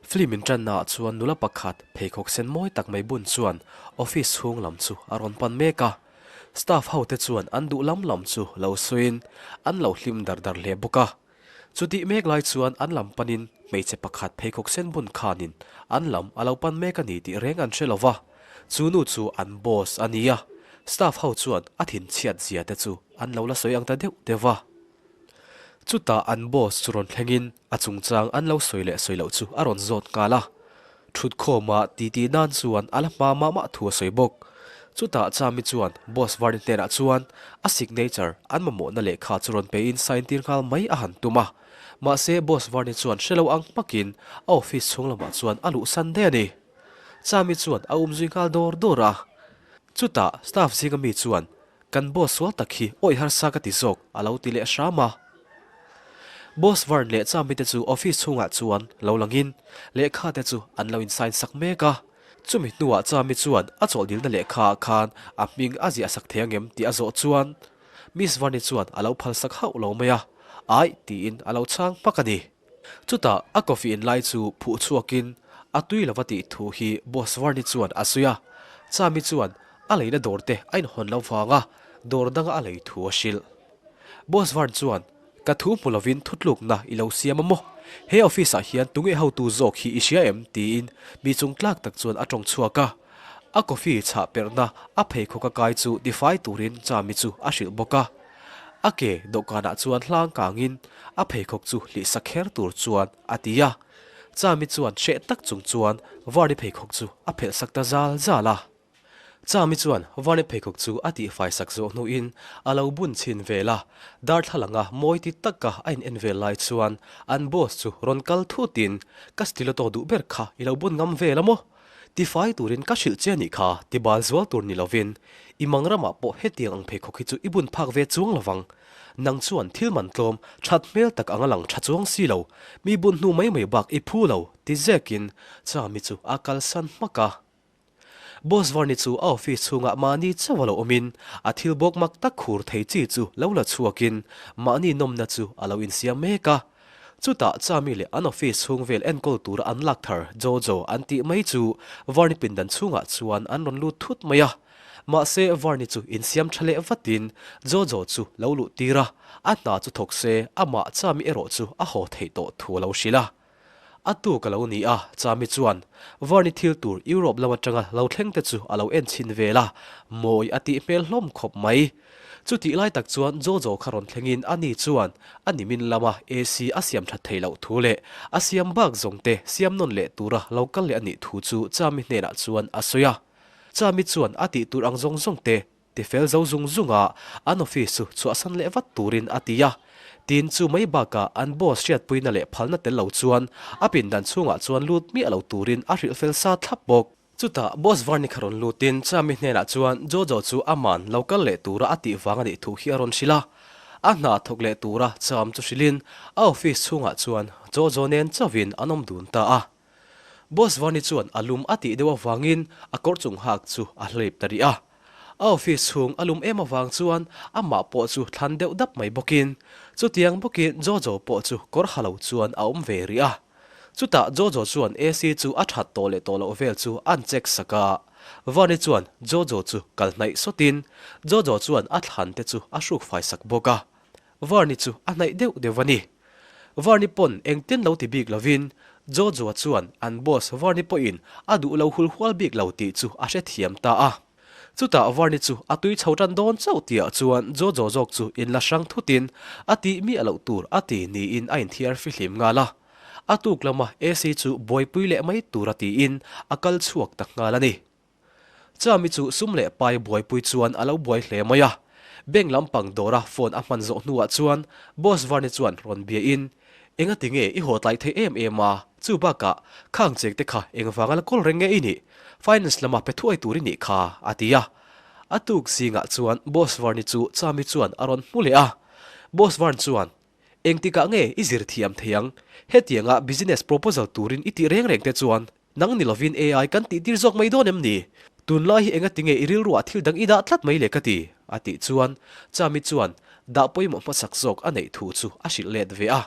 Film inṭanna ah chuan nula pakhat pheikhawk sen mawi tak mai bun chuan office chhung lam chu a rawn pan mek a. Staff ho te chuan an duh lam lam chu lo sawiin an lo hlim dar dar hle bawk a. Chutih mek lai chuan an lam panin hmeichhe pakhat pheikhawk sen bun khanin an lam a lo pan mek a ni tih reng an hre lo va. Chu nu chu an boss a ni a, staff ho chuan a thinchhiat zia te chu an lo la sawi ang ta deuh deuh va. Chutah an boss chu rawn thlengin a chungchang an lo sawi leh sawi loh chu a rawn zawt nghal a. Thutkhawma titi nan chuan a la hma mah mah thu a sawi bawk. Chutah Chami chuan boss Varni hnenah chuan a signature an mamawhna lehkha chu rawn pein sign tir nghal mai a han tum a. Mahse boss Varni chuan hre lo ang hmakin a office chhung lamah chuan a luhsan daih a ni. Chami chuan a umzui nghal dawr dawr a. Chutah staff zinga mi chuan Kan boss sual tak hi awih harsa ka ti zawk a lo ti leh hram a. Boss Vern leh Chami te chu office chhungah chuan lo langin lehkha te chu an lo in sign sak mek a. Chumi hnuah Chami chuan a chawlhdilna lehkha ah khan a hming a ziah sak thei angem tih a zawh chuan Miss Varni chuan a lo phal sak hauh lo mai a, Aih tiin a lo chhang hmak a ni. Chutah a coffee in lai chu phuh chhuakin a tui lova tih thu hi Boss Varni chuan a sawi a, Chami chuan a leina dawr te a inhawn lo vanga dawr danga a lei thu a hrilh. Boss Varn chuan, Ka thu hmu lovin thutlukna i lo siam a maw? He office ah hian tunge hotu zawk hi i hria em? tiin mi chung tlak tak chuan a tawng chhuak a. A coffee chhah perhna a pheikhawk a kai chu tifai turin Chami chu a hrilh bawk a. A ke dawhkanah chuan hlang kangin a pheikhawk chu hlih sak kher tur chuan a ti a. Chami chuan hreh tak chung chuan Varni pheikhawk chu a phelh sak ta zal zal a. Chami chuan Varni pheikhawk chu a tihfai sak zawh hnuin a lo bun chhin vel a, darthlalanga mawi ti taka a in en vel lai chuan an boss chu rawn kal thutin, Ka stiletto duh ber kha i lo bun ngam vel a maw? Tifai turin ka hrilh che a nih kha, tibal zual tur ni lovin, i mang ramah pawh hetiang ang pheikhawk hi chu i bun phak ve chuang lovang. Nang chuan thil man tlawm, that hmel tak anga lang tha chuang si lo, mi bun hnu mai mai bak i phu lo, ti zekin Chami chu a kalsan hmak a. Boss Varni chu a office chhungah mahni chauh a lo awmin, a thil bawk mak tak khur thei chi chu lo la chhuakin mahni nawmna chu a lo insiam mek a. Chutah Chami leh an office chhung vel enkawl tura an lak thar Jojo an tih mai chu Varni pindan chhungah chuan an rawn lut thut mai a. Mahse Varni chu insiam tha leh vatin Jojo chu lo luh tir a, a hna chu thawk se amah Chami erawh chu a haw theih tawh thu a lo hrilh a. A tuk a lo ni a, Chami chuan Varni thil tur Europe lam atanga lo thleng te chu a lo en chhin vel a, mawi a tih hmel hlawm khawp mai. Chutih lai tak chuan Jojo kha rawn thlengin a ni chuan a nimin lama AC a siam that theih loh thu leh a siam bak zawng te siam nawn leh tura lo kal leh a nih thu chu Chami hnenah chuan a sawi a. Chami chuan a tih tur ang zawng zawng te tifel zo zung zung a, an office chu chhuahsan leh vat turin a ti a. Tin, chu mai bakah an boss hriatpuina leh phalna tel lo chuan a pindan chhungah chuan lut miah lo turin a hrilh fel sa thlap bawk. Chutah Boss Varni kha rawn lutin Chami hnenah chuan Jojo chu aman lo kal leh tura a tih vang a nih thu hi a rawn hrilh a. A hna thawk leh tura Cham chu hrilhin a office chhungah chuan Jojo nen chauhin an awm dun ta a. Boss Varni chuan a lum a tih deuh avangin a kawr chung hak chu a hlip ta rih a. A office chhung a lum em avang chuan amah pawh chu thlan deuh dap mai bawkin chutiang bawkin Jojo pawh chu kawr ha lo chuan a awm ve rih a. Chutah Jojo chuan AC chu a that tawh leh tawh loh vel chu an check sak a. Vani chuan Jojo chu kal hnaih sawtin Jojo chuan a thlan te chu a hruk fai sak bawk a. Varni chu a hnaih deuh deuh a ni. Varni pawn engtin lo ti bik lovin Jojo-a chuan an boss Varni pawhin a duh lo hul hual bik lo tih chu a hrethiam ta a. Chutah Varni chu a tui chho tan dawn chauh tihah chuan Jojo zawk chu inla hrang thutin a tih miah loh tur a ti niin a inthiar fihlim nghal a. A tuk lama AC chu buaipui leh mai tura tiin a kal chhuak ta nghal a ni. Chami chu sum leh pai buaipui chuan a lo buai hle mai a. Bank lampang dawra phone a hman zawh hnuah chuan Boss Varni chuan rawn biain, Engati nge i haw tlai thei em em a? Chu bakah khang cheng te kha engvanga la kawl reng nge i nih? Finance lama pe thuai tur i nih kha, a ti a. A tuk zingah chuan Boss Varni chu Chami chuan a rawn hmu leh a. Boss Varn chuan, Engtikah nge i zir thiam thei ang? Hetianga business proposal turin i tih reng reng te chuan nang ni lovin AI kan tih tir zawk mai dawn em ni? Tunlai hi engati nge i rilruah thil dang i dah tlat mai le ka ti? a tih chuan Chami chuan dah pawimawh hmasak zawk a neih thu chu a hrilh let ve a.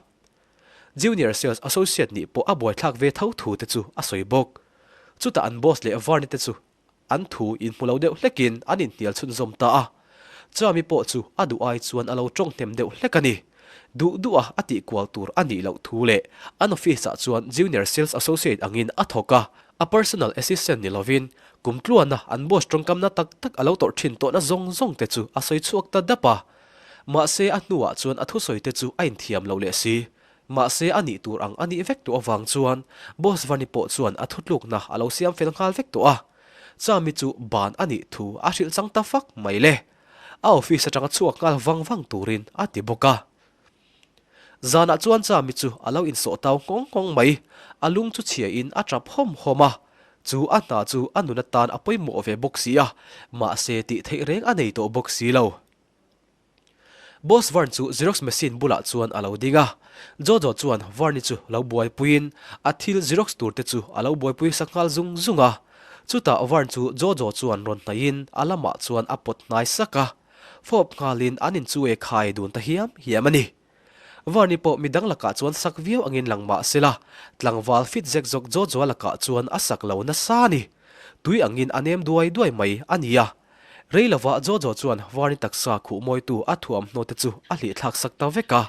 Junior Sales Associate nih pawh a buaithlak ve tho thu te chu a sawi bawk. Chutah an boss leh Varni te chu an thu inhmu lo deuh hlekin an inhnial chhunzawm ta a. Chami pawh chu a duh ai chuan a lo tawng hnem deuh hlek a ni. Duh duh a a tih kual tur a nih loh thu leh an office ah chuan Junior Sales Associate angin a thawk a, a personal assistant ni lovin kum tluana an boss tawngkamna tak tak a lo tawrh thin tawhna zawng zawng te chu a sawi chhuak ta dap a. Mahse a hnuah chuan a thusawi te chu a inthiam lo leh si. Mahse a nih tur ang a nih vek tawh avang chuan Boss Vani pawh chuan a thutlukna a lo siam fel nghal vek tawh a. Chami chu ban a nih thu a hrilh chang ta fak mai le. A office atanga chhuak nghal vang vang turin a ti bawk a. Zanah chuan Chami chu a lo insawh tau nghawng nghawng mai. A lung chu chhiain a tap hawm hawm a. Chu a hna chu a nun atan a pawimawh ve bawk si a, mahse tih theih reng a nei tawh bawk si lo. Boss Vern chu Xerox machine bulah chuan a lo ding a. Jojo chuan Vern-i chu lo buaipuiin a thil Xerox tur te chu a lo buaipui sak nghal zung zung a. Chutah Vern chu Jojo chuan rawn hnaihin a lamah chuan a pawt hnai sak a. Fawp nghalin an inchu e khai dun ta hiam hiam a ni. Vern-i pawh midang lakah chuan sak viau angin lang mah se la, tlangval fit zek zawk Jojo-a lakah chuan a sak lo nasa a ni. Tui angin a nem duai duai mai a nia. Rei lovah Jojo chuan Varni taksa khuh mawitu a thuamhnaw te chu a hlihthlak sak ta vek a.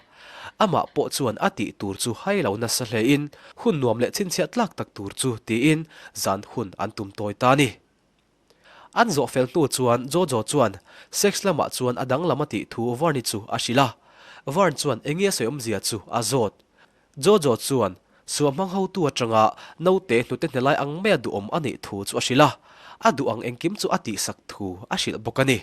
Amah pawh chuan a tih tur chu hai lo nasa hlein hun nuam leh chhinchhiah tlak tak tur chu tiin zan hun an tum tawi ta a ni. An zawh fel hnu chuan Jojo chuan sex lamah chuan a danglam a tih thu Varni chu a hrilh a. Varn chuan enge a sawi awmzia chu a zawt. Jojo chuan suah hmang hotu atanga naute hnute hnelai ang maia duhawm a nih thu chu a hrilh a, a duh ang engkim chu a tihsak thu a hrilh bawk a ni.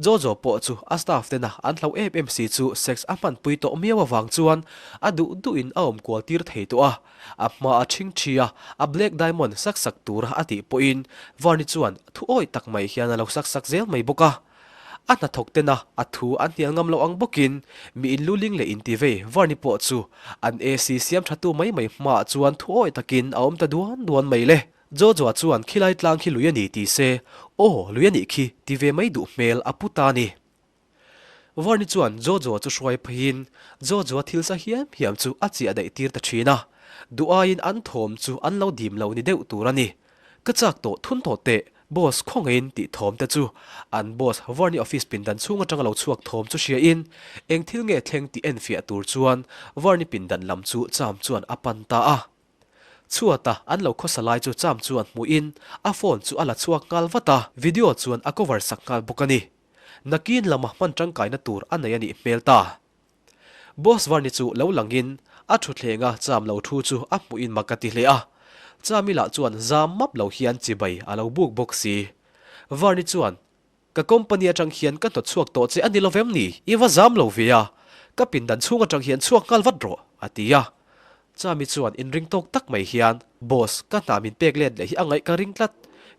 Jojo pawh chu a staff tena an hlau em em si chu sex a hmanpui tawh miau avang chuan a duh duhin a awm kual tir thei tawh a, a hma a ṭhing ṭhi a, a Black Diamond sak sak tura a tih pawhin Varni chuan thu awih tak mai hian a lo sak sak zel mai bawk a. A hnathawk tena a thu an hnial ngam loh ang bawkin mi inluling leh intivei Varni pawh chu an AC siam thatu mai mai hmaah chuan thuawih takin a awm ta duan duan mai le. Jojoa chuan khilai tlang khi lui a ni ti se, aw lui a nih khi ti ve mai duh hmel a pu ta a ni. Varni chuan Jojoa chu hruai pheiin Jojoa thil sa hiam hiam chu a chiah daih tir ta thin a, duh aiin an thawm chu an lo dim lo ni deuh tur a ni. Ka chak tawh thun tawh teh, boss khawngaiin tih thawm te chu an boss Varni office pindan chhung atanga lo chhuak thawm chu hria in eng thil nge thleng tih enfiah tur chuan Varni pindan lam chu Cham chuan a pan ta a. Chhuata an lo khawsa lai chu Cham chuan hmuh in a phone chu a la chhuak nghal vat a, video chuan a cover sak nghal bawk a ni. Nakin lama hman tangkaina tur a nei a nih hmel ta. Boss Varni chu lo langin a thuthlenga cham lo thu chu a hmuhin mak a ti hle a. Chami lah chuan zam map lo hian chibai a lo buk bawk si. Varni chuan, Ka company atang hian ka hnawt chhuak tawh che a ni lovem ni? I va zam lo ve a, ka pindan chhung atang hian chhuak nghal vat rawh, a ti a. Chami chuan inring tawk tak mai hian, Boss, ka hna min pek let leh hi a ngaih ka ring tlat.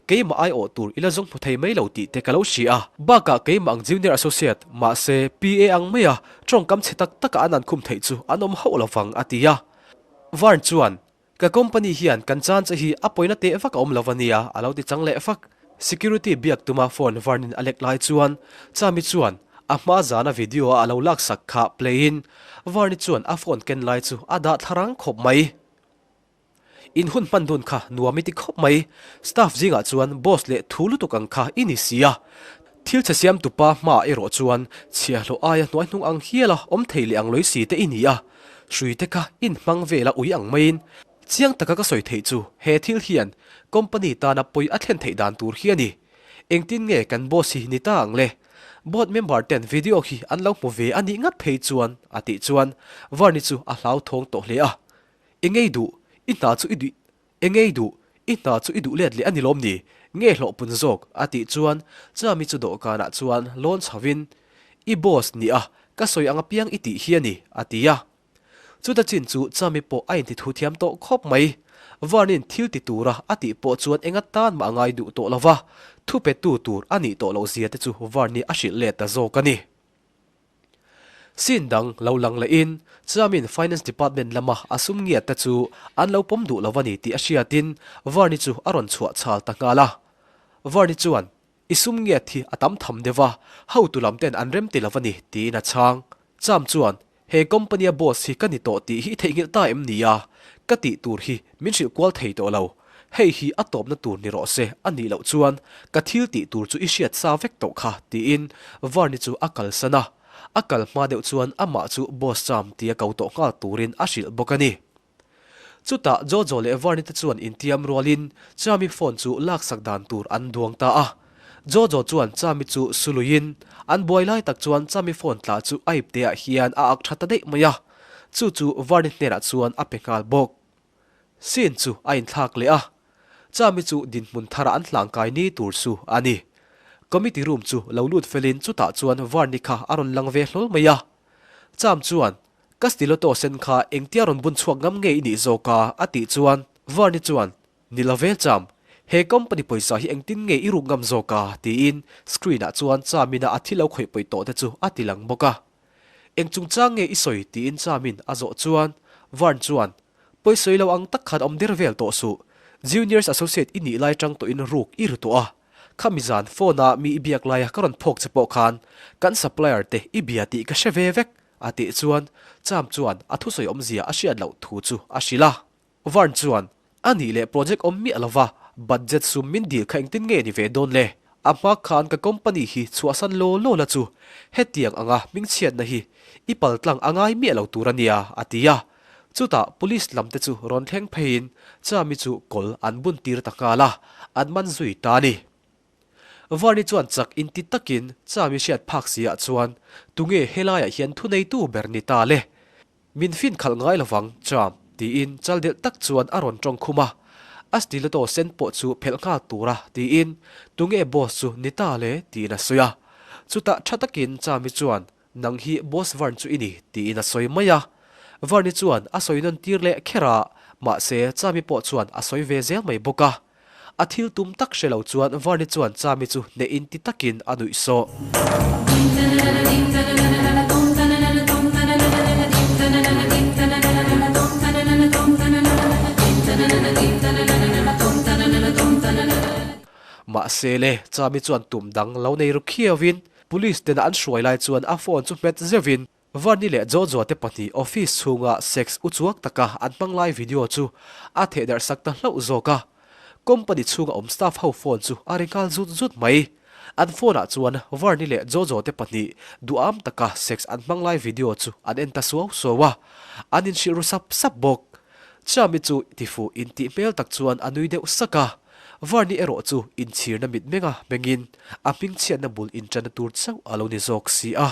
Keimah ai awh tur i la zawng hmu thei mai lo tih te ka lo hria a. Bakah keimah ang junior associate, mahse PA ang maia tawngkam chhe tak taka an ankhum theih chu an awm hauh lovang a ti a. Varn chuan, Ka company hian kan chan che hi a pawina teh vak a awm lo a nia a lo ti chang leh fak. Security biak tuma phone Varnin a lek lai chuan Chami chuan a hma zana video a a lo laksak kha play in Varni chuan a phone ken lai chu a dah thla rang khawp mai. In hun hman dun kha nuam i ti khawp mai. Staff zingah chuan boss leh thu lutuk ang kha i ni si a. Thil chhe siam tupa hmaah erawh chuan chhiahhlawh aia hnuai hnung ang hiala awm thei leh ang lawih si te i ni a. Hrui te kha in hmang vela ui ang maiin chiang taka ka sawi theih chu he thil hian company tana pawi a thlen theih dan tur hi a ni. Engtin nge kan boss hi ni ta ang le? Board member ten video hi an lo hmu ve a nih ngat phei chuan a tih chuan Varni chu a hlauthawng tawh hle a. I ngei duh, i hna chu i duh I ngei duh, i hna chu i duh let leh a ni lawm ni? Nge hlawh pun zawk? a tih chuan Chami chu dawhkanah chuan lawn chho in, I boss ni a, ka sawi ang apiang i tih hi a ni, a ti a. Chuta chin chu Chami pawh a inti thu thiam tawh khawp mai. Varnin thil ti tura a tih pawh chuan enga tan mah a ngai duh tawh lo va, thu petu tur a nih tawh loh zia te chu Varni a hrilh let ta zawk a ni. Scene dang lo lang lehin Chamin Finance Department lama a sum ngiat te chu an lo pawm duh lo a ni tih a hriatin Varni chu a rawn chhuah chhal ta nghal a. Varni chuan, I sum ngiat hi a tam tham deuh a, hotu lam ten an rem ti lo a ni, tiin a chhang. Cham chuan, He company-a boss hi ka ni tawh tih hi i theihnghilh ta em ni a? Ka tih tur hi min hrilh kual thei tawh lo. Hei hi a tawpna tur ni rawh se, a nih loh chuan ka thil tih tur chu i hriat sa vek tawh kha, tiin Varni chu a kalsan a. A kal hma deuh chuan amah chu boss cham tia ko tawh nghal turin a hrilh bawk a ni. Chutah Jojo leh Varni te chuan intiam rualin Chami phone chu laksak dan tur an duang ta a. Jojo chuan Chami chu suluiin an buai lai tak chuan Chami phone tla chu a ipteah hian a ak tha ta daih mai a. Chu chu Varni hnenah chuan a pe nghal bawk. Scene chu a inthlak leh a. Chami chu dinhmun tharah an hlangkai ni tur chu a ni. Committee room chu lo lut felin chutah chuan Varni kha a rawn lang ve hlawl mai a. Cham chuan Ka stiletto sen kha engtia rawn bun chhuak ngam nge i nih zawk a? a tih chuan Varni chuan, Ni lo ve Cham, he company pawisa hi engtin nge i ruk ngam zawk a? tiin screen ah chuan Cham-in a a thil lo khawih pawih tawh te chu a ti lang bawk a. Eng chungchang nge i sawi? tiin Cham-in a zawh chuan Varn chuan, Pawisawi lo ang tak khan awm der vel tawh suh, Juniors Associate i nih lai tang tawhin ruk i ru tawh a, khami zan phone a mi i biak laia ka rawn phawk che pawh khan kan supplier te i bia tih ka hre ve vek, A tih chuan Cham chuan a thusawi awmzia a hriat loh thu chu a hrilh a. Varn chuan, A nih leh project awm miah lova budget sum min dil kha engtin nge ni ve dawn le? A hma khan ka company hi chhuahsan law law la chu hetiang anga hmingchhiatna hi i paltlang a ngai miah lo tur a nia, a ti a. Chutah police lam te chu rawn thleng pheiin Chami chu kawl an bun tir ta nghal a, an man zui ta a ni. Varni chuan chak inti takin Chami hriat phak si ah chuan tunge helaiah hian thuneitu ber ni ta le? Min fin khalh ngai lovang Cham, tiin chal delh tak chuan a rawn tawng khum a. A stiletto sen pawh chu phelh nghal tura tiin tunge boss chu ni ta le tiin a sawi a. Chutah tha takin Chami chuan Nang hi Boss Vern chu i ni, tiin a sawi mai a. Vern-i chuan a sawi nawn tir leh kher a, mahse Chami pawh chuan a sawi ve zel mai bawk a. A thil tum tak hre lo chuan Vern-i chuan Chami chu hneh in ti takin a nuih sawh. Mahse le, Chami chuan tum dang lo nei ru khiauin Police tena an hruai lai chuan a phone chu hmet zeuhin Varni leh Jojo te pahnih office chhunga sex uchuak taka an hmang lai video chu a thehdarh sak ta hlauh zawk a. Company chhunga awm staff ho phone chu a ri nghal zut zut mai. An phone ah chuan Varni leh Jojo te pahnih duham taka sex an hmang lai video chu an en ta suau suau a, an inhrilh ru sap sap bawk. Chami chu tifuh intih hmel tak chuan a nui deuh sak a. Varni erawh chu inchhirna mitmenga hmengin a hmingchhiatna bul inṭanna tur chauh a lo ni zawk si a.